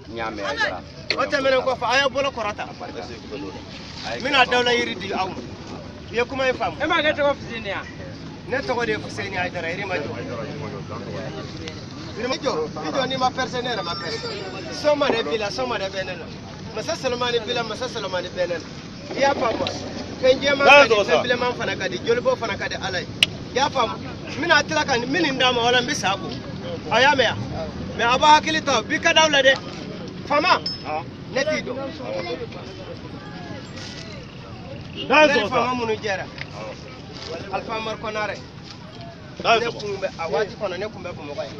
N y'a mɛn Hayidara. O tɛmɛnen kɔfɛ, a y'a bolo kɔrɔta. N bɛna dawula yiri di aw ma. I ye kuma in faamu? E m'a kɛ tɔgɔ Fuseni ya? Ne tɔgɔ de ye Fuseni Hayidara, Yirimajɔ. Yirimajɔ, i jɔ n'i ma percé, ne yɛrɛ ma percé. Sɔma de b'i la, sɔma de bɛ ne la. Masa Solomani b'i la, Masa Solomani bɛ ne la. I y'a faamu wa? Fɛn jɛman ka di, fɛn bilenman fana ka di, jolibɔ fana ka di Ala ye. I y'a faamu? N bɛna tila ka nin min d'a ma, wala n bɛ sa ko. A y'a mɛn wa? Mais a b'a hakili to, bi ka d'aw la dɛ. Faama, ne t'i dɔn. Ne ni faama minnu jɛra, Alifa Amadu Konare, ne kun bɛ a waati kɔnɔ, ne kun bɛ Bamakɔ yan.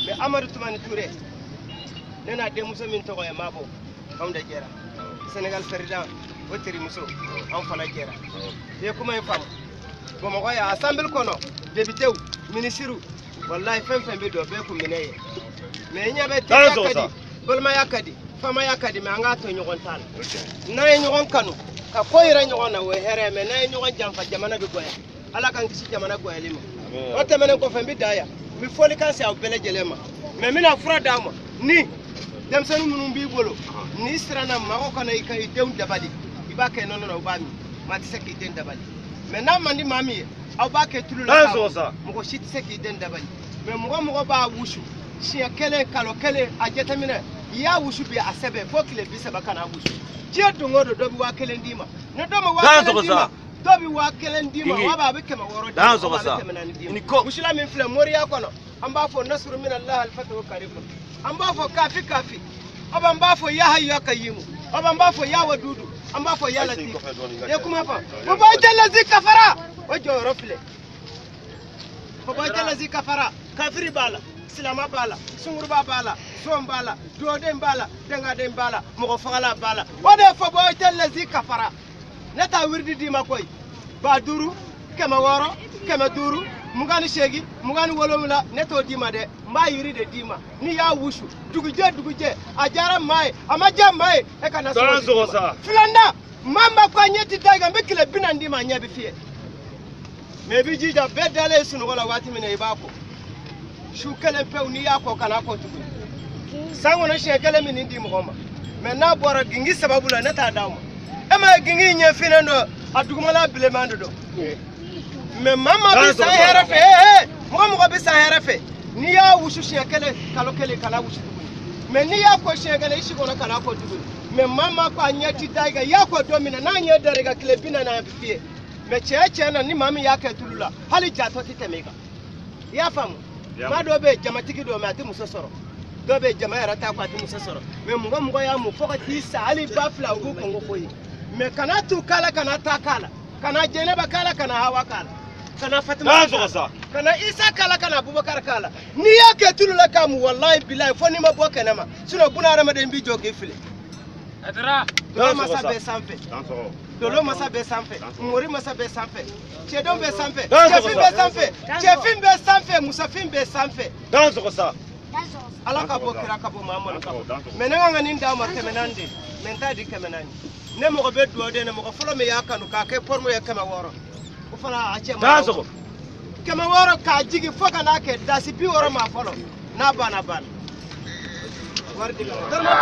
Mais Amadu Tumani Ture, ne n'a denmuso min tɔgɔ ye Mabo, anw de jɛra. Sénégal président, o terimuso, anw fana jɛra. I ye kuma in faamu? Bamakɔ yan, assemblée kɔnɔ, député, ministre, walahi fɛn fɛn bɛ don, bɛɛ kun minɛ ye. Mais i ɲɛ bɛ teriya ka di, balimaya ka di, faamaya ka di, mais an k'a to ɲɔgɔn ta la. N'an ye ɲɔgɔn kanu, ka ko yira ɲɔgɔn na, o ye hɛrɛ ye, mais n'an ye ɲɔgɔn janfa, jamana bɛ goya. Ala k'an kisi jamana goyali ma. O tɛmɛnen kɔfɛ, n bɛ dan yan. N bɛ fɔlikan se aw bɛɛ lajɛlen ma. Mais n bɛna fura d'aw ma. Ni denmisɛnnin minnu b'i bolo, n'i siranna mɔgɔ kana i ka i denw dabali, i b'a kɛ nɔnɔ la, u b'a min. Maa tɛ se k'i den dabali. Mais n'a man di maa min ye, aw b'a kɛ tulu la k'a min. Mɔgɔ si tɛ se k'i den dabali. Mais mɔgɔ mɔgɔ b'a wusu siɲɛ kelen, kalo kelen, a jateminɛ, i y'a wusu bi, a sɛbɛn fo tile 30 ka n'a wusu. Diɲɛ don o don, dɔ bɛ 1000 d'i ma. Ni dɔ ma 1000 d'i ma, dɔ bɛ 1000 d'i ma, wa a bɛ 600 d'i ma, wa a bɛ 400 d'i ma. Wusula min filɛ moriya kɔnɔ, an b'a fɔ nasuru min Allah alifatu karimu, an b'a fɔ kafi kafi, an b'a fɔ ya hayyu ya qayyimu, an b'a fɔ ya wadudu, an b'a fɔ ya latif. I ye kuma fɔ? Ko b'a kafara, o jɔyɔrɔ filɛ. Ko b'a kafara, kafiri b'a la, silama b'a la, sunguruba b'a la, zon b'a la, duwaden b'a la, dangaden b'a la, mɔgɔ fagala b'a la. O de ye fɔ b'a kafara. Ne t'a wiridi d'i ma koyi. 5000, 600, 500, 28, 27, ne t'o d'i ma dɛ. N b'a yiri de d'i ma. N'i y'a wusu, dugujɛ dugujɛ, a diyara maa ye, a ma diya maa ye, e ka na sɔrɔ di ma. Filanan, maa min b'a ko a ɲɛ ti da i kan, n bɛ tile 40 d'i ma, a ɲɛ bɛ fiyɛ. Mais i b'i jija, bɛɛ dalen ye sunɔgɔ la waati min na, i b'a ko. Su kelen pewu, n'i y'a kɔ, kana kɔ tuguni. San kɔnɔ siɲɛ kelen min nin di mɔgɔ ma. Mais n'a bɔra gingi sababu la, ne t'a d'aw ma. E ma ye gingi ɲɛ finnen don, a dugumala bilenman de don. Mais maa maa bɛ san hɛrɛ fɛ, mɔgɔ mɔgɔ bɛ san hɛrɛ fɛ, n'i y'a wusu siɲɛ kelen, kalo kelen, kana wusu tuguni. Mais n'i y'a kɔ siɲɛ kelen, i si kɔnɔ kana kɔ tuguni. Mais maa maa ko a ɲɛ ti da i kan, i y'a kɔ don min na, n'a ɲɛ dara i kan, tile 40 a bɛ fiyɛ. Mais tiɲɛ tiɲɛ na, ni maa min y'a kɛ tulu la, hali jatɔ tɛ tɛmɛ i kan. I y'a faamu? Maa dɔw bɛ yen jamatigi dɔw, mais a tɛ muso sɔrɔ. Dɔw bɛ yen jama yɛrɛ t'a kɔ, a tɛ muso sɔrɔ. Mais mɔgɔ mɔgɔ y'a mun fo ka t'i sa, hali ba fila u b'u kɔngɔ fo ye. Mais kana tu k'a la, kana ta k'a la, kana Jɛnɛba k'a la, kana Hawa k'a la, kana Fatima k'a la, kana Isa k'a la, kana Abubakar k'a la. N'i y'a kɛ tulu la k'a mun, walahi bilahi, fo n'i ma bɔ kɛnɛ ma. Sinon buna hadamaden b'i jɔ k'i fili. Dolo masa bɛɛ sanfɛ, dolo masa bɛɛ sanfɛ, mori masa bɛɛ sanfɛ, cɛdenw bɛɛ sanfɛ, cɛfin bɛɛ sanfɛ, cɛfin bɛɛ sanfɛ, musofin bɛɛ sanfɛ. Ala ka bɔ, kira ka bɔ, Mahamadu ka bɔ. Mais ne kan ka nin d'a ma 400 de, mais n t'a di 400. Ne mɔgɔ bɛ duwawu den na, mɔgɔ fɔlɔ min y'a kanu k'a kɛ pɔrɔmu ye 600. O fana a cɛ ma. 600 k'a jigin fo ka n'a kɛ dasi 60 ma fɔlɔ. N'a banna banna. Wari di ka. Dɔrɔmɛ